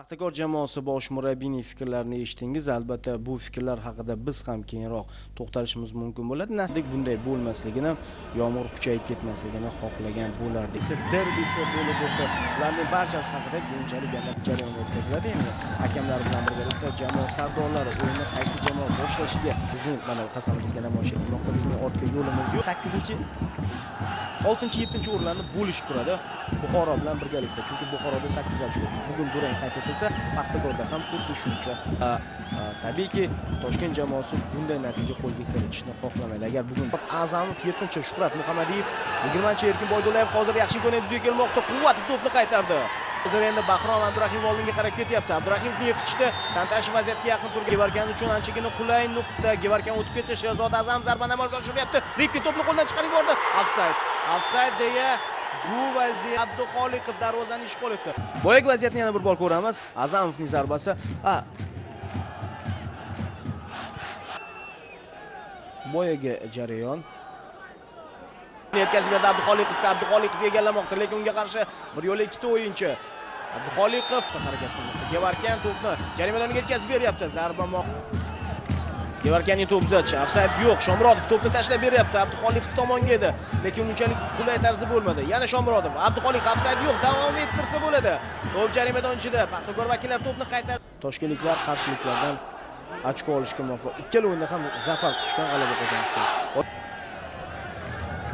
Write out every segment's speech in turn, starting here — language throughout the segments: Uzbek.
Paxtakor jamoasi bosh murabbiyining fikrlarini eshitdingiz. Albatta bu fikrlar haqida biz ham keyinroq to'xtalishimiz mumkin bo'ladi. Nasib bunday bo'lmasligini, yomg'ir kuchayib ketmasligini xohlagan bo'lardik. Derbisi bo'lib o'tdi. Ularning barchasi haqida keyinchalik yana jarayon o'tkaziladi. Endi hakamlar bilan birgalikda jamoa sardorlari o'yinni qaysi jamoa boshlashiga bizning mana Hasan bizga namoyish etilmoqda. Bizning ortga yo'limiz yo'q. 8-chi 6-7 o'rinlarni bo'lishib turadi Buxoro bilan birgalikda. Chunki Buxoroda 8 ochko. Bugun durang qayd etilsa, Paxtakorda ham xuddi shuncha. Tabiiyki, Toshkent jamoasi bunday natija qo'lga kiritishni xohlamaydi. Agar bugun Azamov 7-chi, Shuhrat Muhammadiyev 20-chi, Erkin Boydullayev hozir yaxshi imkoniyat yuzaga kelmoqda. Quvvatov to'pni qaytardi. Hozir endi Bahrom Abdurahimov oldinga qarab ketyapti. Abdurahimovni yiqitishdi. Tantashev vaziyatga yaqin turgan. Gevarkan uchun anchagina qulay nuqta. Gevarkan o'tib ketdi. Sherzod Azam zarbani amalga oshiryapti. Ripkin to'pni qo'ldan chiqarib yubordi. Ofsayd. Ofsayd deya bu vaziyat Abduxoliqov darvozani ishg'ol etdi. Boyagi vaziyatni yana bir bor ko'ramiz. Azamovning zarbasi. Boyagi jarayon. Yetkazib berdi Abduxoliqovga. Abduxoliqov egallamoqda, lekin unga qarshi bir yo'la ikkita o'yinchi. Abduxoliqov harakat qilmoqda. Gevarkan to'pni jarima maydoniga yetkazib beryapti. Zarba Gevarkanning to'p uzatishi. Ofsayd yo'q. Shomurodov to'pni tashlab beryapti. Abduxoliqov tomonga edi, lekin unchalik qulay tarzda bo'lmadi. Yana Shomurodov. Abduxoliqov ofsayd yo'q. Davom ettirsa bo'ladi. To'p jarima maydoni ichida. Paxtakor vakillari to'pni qaytardi. Toshkentliklar qarshiliklardan ochko olishga muvaffaq. Ikkala o'yinda ham zafar quchgan, g'alaba qozonishgan.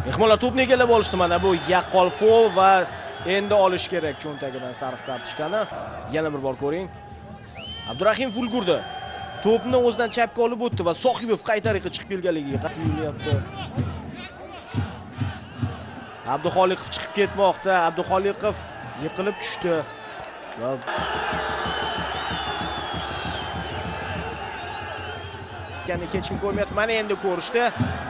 Mehmonlar to'pni egallab olishdi. Mana bu yaqqol fol va endi olish kerak cho'ntagidan sariq kartochkani. Yana bir bor ko'ring. Abdurahimov ulgurdi. To'pni o'zidan chapga olib o'tdi va Sohibov qay tariqa chiqib kelganligiga yulyapti. Abduxoliqov chiqib ketmoqda. Abduxoliqov yiqilib tushdi. Va hech kim ko'rmayapti. Mana endi ko'rishdi.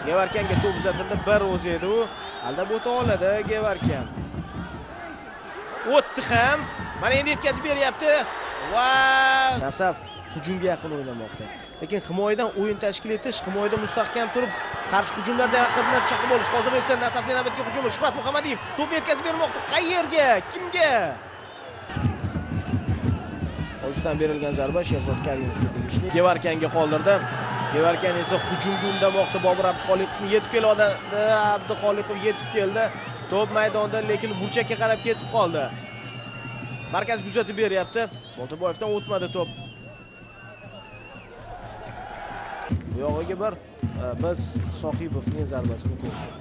Gevarkanga to'p uzatildi. Bir o'zi edi u. Aldab o'ta oladi Gevarkan. O'tdi ham. Mana endi yetkazib beryapti. Va Nasaf hujumga yaqin o'ynamoqda. Lekin himoyadan o'yin tashkil etish, himoyada mustahkam turib, qarshi hujumlarda raqibni chaqib olish. Hozir esa Nasafning navbatdagi hujumi. Shuhrat Muhammadiyev to'pni yetkazib bermoqda. Qayerga? Kimga? Olisdan berilgan zarba Sherzod Karimovga tegishli. Gevarkanga qoldirdi. Gevarkan esa hujumga undamoqda. Bobur Abduxoliqovni yetib keladi. Abduxoliqov yetib keldi. To'p maydonda, lekin burchakka qarab ketib qoldi. Markaz kuzatib beryapti. Boltaboyevdan o'tmadi to'p. Bu yog'iga bir biz Sohibovning zarbasini ko'rdik.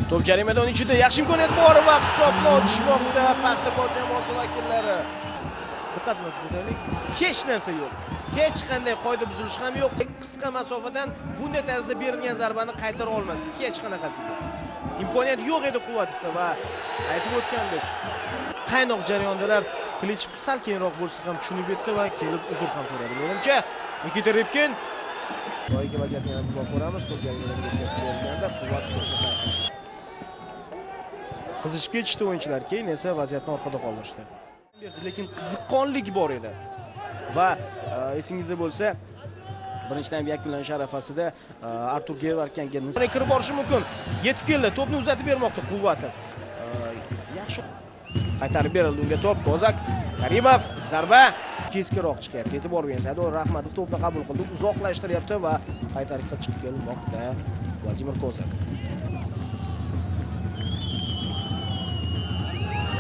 To'p jarima maydoni ichida yaxshi imkoniyat bor va hisobni ochishmoqda Paxtakor jamoasi vakillari. Diqqat bilan kuzataylik. Hech narsa yo'q. Hech qanday qoida buzilishi ham yo'q. Qisqa masofadan bunday tarzda berilgan zarbani qaytara olmasdi hech qanaqasiga. Imkoniyat yo'q edi Quvvatovda va aytib o'tgandek, qaynoq jarayondalar Klichev sal keyinroq bo'lsa ham tushunib yetdi va kelib uzr ham so'radi. Menimcha Nikita Ripkin boyagi vaziyatni yana bir bor ko'ramiz. To'p jarima maydoniga yetkazib berilganda Quvvatov to'pni qaytardi. Qizishib ketishdi o'yinchilar, keyin esa vaziyatni orqada qoldirishdi. Lekin qiziqqonlik bor edi. Va esingizda bo'lsa, birinchi taym yakunlanish arafasida Artur Gevarkanga kirib borishi mumkin. Yetib keldi, to'pni uzatib bermoqda Quvvatov. Yaxshi qaytarib berildi unga to'p. Kozak, Karimov, zarba keskinroq chiqyapti. E'tibor bering, Sador Rahmatov to'pni qabul qildi, uzoqlashtiryapti va qaytariqqa chiqib kelmoqda Vladimir Kozak.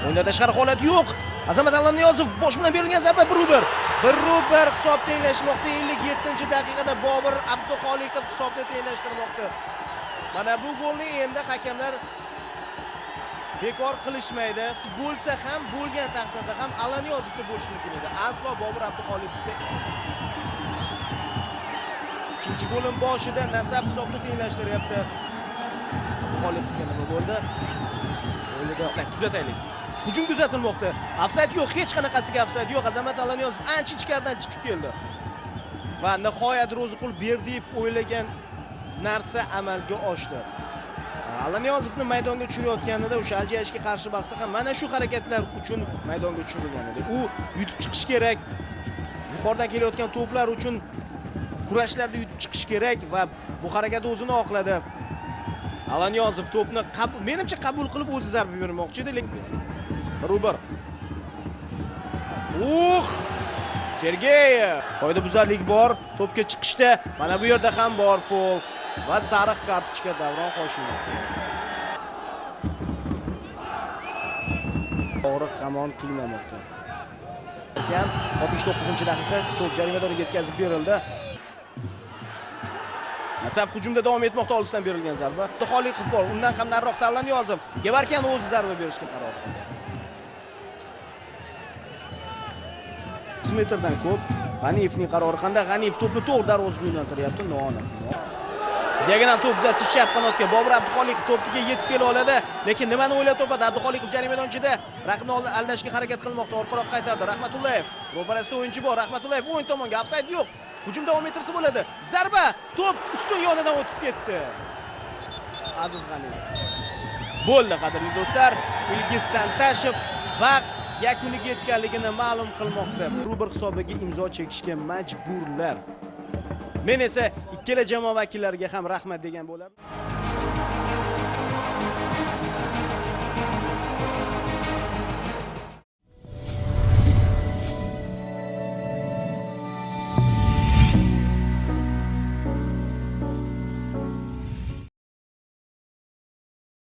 O'yinda tashqari holat yo'q. Azamat Allaniyozov bosh bilan berilgan zarba 1-1. 1-1 hisob tenglashmoqda. 57-daqiqada Bobur Abduxoliqov hisobni tenglashtirmoqda. Mana bu golni endi hakamlar bekor qilishmaydi. Bo'lsa ham, bo'lgan taqdirda ham Allaniyozovda bo'lishi mumkin edi. Aslo Bobur Abduxoliqovda. Ikkinchi bo'lim boshida Nasaf hisobni tenglashtiryapti. Abduxoliqovga nima bo'ldi? O'yinda kuzataylik. Hujum kuzatilmoqda. Ofsayd yo'q, hech qanaqasiga ofsayd yo'q. Azamat Allaniyozov ancha ichkaridan chiqib keldi. Va nihoyat Ro'ziqul Berdiyev o'ylagan narsa amalga oshdi. Allaniyozovni maydonga tushirayotganida o'sha Aljayishga qarshi bahsda ham mana shu harakatlar uchun maydonga tushirilgan edi. U yutib chiqish kerak. Yuqoridan kelayotgan to'plar uchun kurashlarda yutib chiqish kerak va bu harakat o'zini oqladi. Allaniyozov to'pni menimcha qabul qilib o'zi zarba bermoqchi edi, lekin 1-1. Sergeyev. Qoidabuzarlik bor, to'pga chiqishda. Mana bu yerda ham bor fol va sariq kartochka Davron Hoshimovga. Og'riq hamon qiynamoqda. Ekan 69-daqiqa to'p jarima maydoniga yetkazib berildi. Nasaf hujumda davom etmoqda, olisdan berilgan zarba. Xoliqov bor, undan ham nariroq Tanlaniyozov. Gevarkyan o'zi zarba berishga qaror qildi. 100 metrdan ko'p. G'aniyevning qarori qanday? G'aniyev to'pni to'g'ri darvozaga yo'naltiryapti, noaniq. Diagonal to'p uzatish chap qanotga. Bobur Abduxoliqov to'pga yetib kela oladi, lekin nimani o'ylab topadi? Abduxoliqov jarima maydonchida raqibni aldashga harakat qilmoqda, orqaroq qaytardi. Rahmatullayev ro'parasida o'yinchi bor. Rahmatullayev o'ng tomonga, ofsayd yo'q. Hujum davom ettirsa bo'ladi. Zarba, to'p ustun yonidan o'tib ketdi. Aziz G'aniyev. Bo'ldi, qadrli do'stlar. Ilgiz Tantashev bahs yakuniga yetganligini ma'lum qilmoqda. Rubr hisobiga imzo chekishga majburlar. Men esa ikkala jamoa vakillariga ham rahmat degan bo'lardim.